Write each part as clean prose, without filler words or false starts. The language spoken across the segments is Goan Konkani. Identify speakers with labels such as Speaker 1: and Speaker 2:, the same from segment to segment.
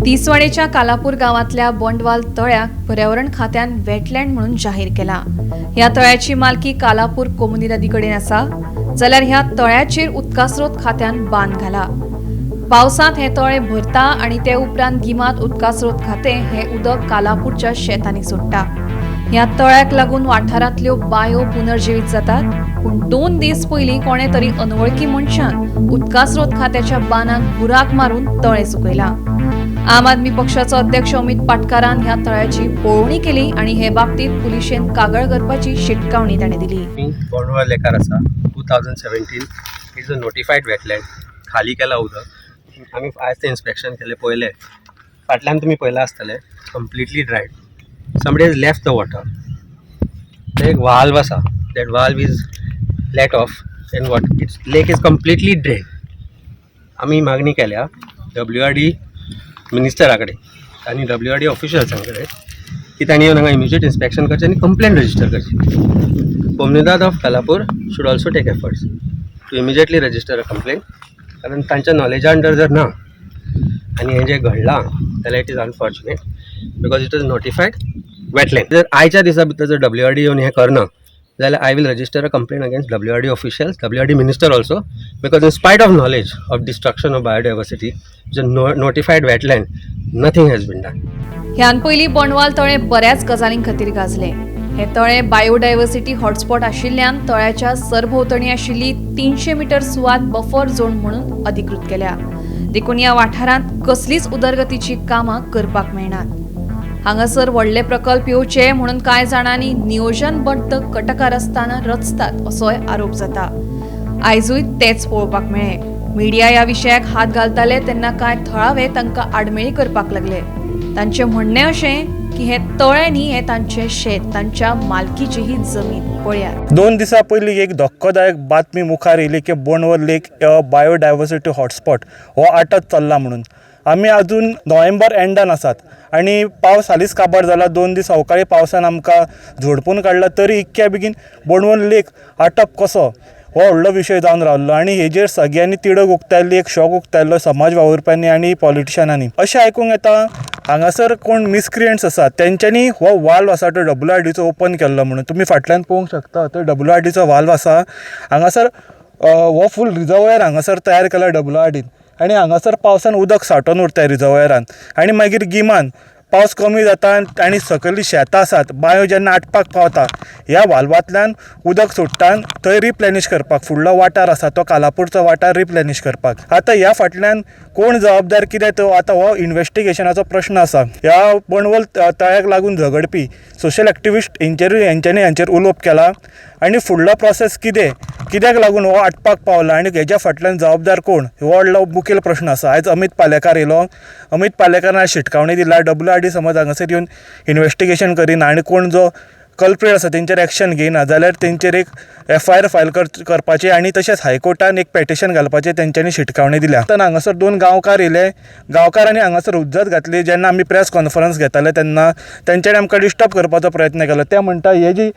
Speaker 1: तिसवाडेच्या कालापूर गांवांतल्या बोंडवाल तळ्याक पर्यावरण खात्यान वेटलँड म्हणून जाहीर केला. ह्या तळ्याची मालकी कालापूर कोमुनिदादी कडेन आसा, जाल्यार ह्या तळ्याचेर उदकास्रोत खात्यान बांद घाला. पावसांत हें तळें भरता आनी ते उपरांत गिमांत उदकास्रोत खातें हें उदक कालापूरच्या शेतांनी सोडटा. ह्या तळ्याक लागून वाठारांतल्यो बांयो पुनर्जिवीत जातात. पूण 2 दीस पयलीं कोणे तरी अनवळखी मनशान उदकास्रोत खात्याच्या बांदाक बुराक मारून तळें सुकयलां. आम आदमी पक्षाचो अध्यक्ष अमित पाटकारान ह्या तळ्याची पळोवणी केली आनी हे बाबतीत पुलिशेन कागाळ करपाची शिटकावणी ताणें दिली.
Speaker 2: मी बोंडवाल लेकार आसा. 2017 is a notified wetland. खाली केला उदक. आमी आयज तें इन्स्पेक्शन केलें, पळयलें. फाटल्यान तुमी पळयलां आसतलें, completely dried. Somebody has left the water. एक वाल्व आसा, that valve is let off and what it's lake is completely drain. आमी मागणी केल्या डब्ल्यू आर डी मिनिस्टरा कडेन आनी डब्ल्यू आर डी ऑफिशल्सां कडेन की तांणी येवन हांगा इमिजिएट इन्स्पेक्शन करचें आनी कंप्लेन रजिस्टर करची. Comunidade of Kalapur should also take efforts to immediately register a complaint, कारण तांच्या नॉलेजा अंडर जर ना आनी हें जें घडलां जाल्यार it is unfortunate because it is notified wetland. जर आयच्या दिसा भितर जर डब्ल्यू आर डी येवन हें करना जाल्यार I will register a complaint against WRD officials, WRD minister also, because in spite of knowledge of destruction of biodiversity, J notified wetland, nothing has been done.
Speaker 1: ह्यान पयलीं बोंडवाल तळें बऱ्याच गजालीं खातीर गाजलें. हें तळें बायोडायवर्सिटी हॉटस्पॉट आशिल्ल्यान तळ्याच्या सरभोंवतणी आशिल्ली 300 मिटर सुवात बफर झोन म्हणून अधिकृत केल्या. देखून ह्या वाठारांत कसलीच उदरगतीची कामां करपाक मेळनात. हांगासर व्हडले प्रकल्प येवचे म्हणून कांय जाणांनी नियोजनबद्ध कटकारस्थानां रचतात असोय आरोप जाता. आयजूय तेच पळोवपाक मेळ्ळें. मिडिया ह्या विशयाक हात घालताले तेन्ना कांय थळावे तांकां आडमेळी करपाक लागले. तांचें म्हणणें अशें की हें तळें न्ही, हें तांचें शेत, तांच्या मालकीची ही जमीन. पळयात.
Speaker 3: 2 दिसां पयलीं एक धक्कोदायक बातमी मुखार येयली की बोंडवल लेक बायोडायवर्सिटी हॉटस्पॉट हो आटत चल्ला म्हणून. आमी अजून नोव्हेंबर एंडान आसात आनी पावस हालींच काबार जाला. 2 दीस अवकाळी पावसान आमकां झोडपून काडला, तरी इतक्या बेगीन बोंडवल लेक आटप कसो हो व्हडलो विशय जावन रावलो आनी हेजेर सगळ्यांनी तिडक उक्तायल्ली, एक शॉक उक्तायल्लो समाज वावुरप्यांनी आनी पॉलिटिशनांनी. अशें आयकूंक येता, हांगासर कोण मिसक्रियंट्स आसात, तेंच्यांनी हो वाल्व आसा तो डब्ल्यू आर डीचो ओपन केल्लो म्हणून. तुमी फाटल्यान पळोवंक शकता, तो डब्ल्यू आर डीचो वाल्व आसा हांगासर. हो फूल रिजर्वयर हांगासर तयार केला डब्ल्यू आर डीन आनी हांगासर पावसान उदक सांठोवन उरता रिजर्वयरान आनी मागीर गिमान पावस कमी जाता आनी सकयलीं शेतां आसात, बांयो जेन्ना आटपाक पावता, ह्या वाल्वांतल्यान उदक सोडटा थंय रिप्लेनिश करपाक, फुडलो वाठार आसा तो कालापूरचो वाठार रिप्लेनिश करपाक. आतां ह्या फाटल्यान कोण जबाबदार, कितें तो, आतां हो इन्वेस्टिगेशनाचो प्रश्न आसा. ह्या बोंडवल तळ्याक लागून झगडपी सोशल एक्टिविस्ट हेंचेरूय हेंच्यांनी हेंचेर उलोवप केलां आनी फुडलो प्रोसेस कितें, कित्याक लागून हो आटपाक पावला आनी हेज्या फाटल्यान जबाबदार कोण, हो व्हडलो मुखेल प्रश्न आसा. आयज अमीत पालेकार येयलो. अमीत पालेकारान आयज शिटकावणी दिला, डब्ल्यू आर डी समज हांगासर येवन इन्वेस्टिगेशन करिना आनी कोण जो कल्प्रीट आसा तेंचेर एक्शन घेयना जाल्यार तेंचेर एक एफआयआर फायल करपाची आनी तशेंच हायकोर्टान एक पेटिशन घालपाचें तेंच्यांनी शिटकावणी दिल्या. आतां हांगासर दोन गांवकार येयले. गांवकारांनी हांगासर हुज्जत घातली. जेन्ना आमी प्रेस कॉन्फरन्स घेताले तेन्ना तेंच्यांनी आमकां डिस्टर्ब करपाचो प्रयत्न केलो. ते म्हणटा, हे जी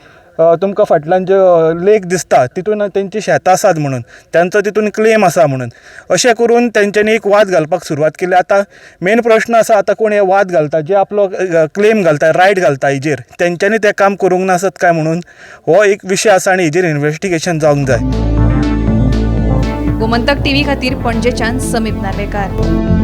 Speaker 3: तुमकां फाटल्यान ज्यो लेक दिसता, तितून तेंची शेतां आसात म्हणून, तेंचो तितून क्लेम आसा म्हणून. अशें करून तेंच्यांनी एक वाद घालपाक सुरवात केली. आतां मेन प्रश्न आसा, आतां कोण हे वाद घालता, जे आपलो क्लेम घालता, रायट घालता हेजेर, तेंच्यांनी तें काम करूंक नासत काय म्हणून हो एक विशय आसा आनी हेजेर इन्वेस्टिगेशन जावंक जाय.
Speaker 1: गोमंतक टीव्ही खातीर पणजेच्यान समीप नार्वेकार.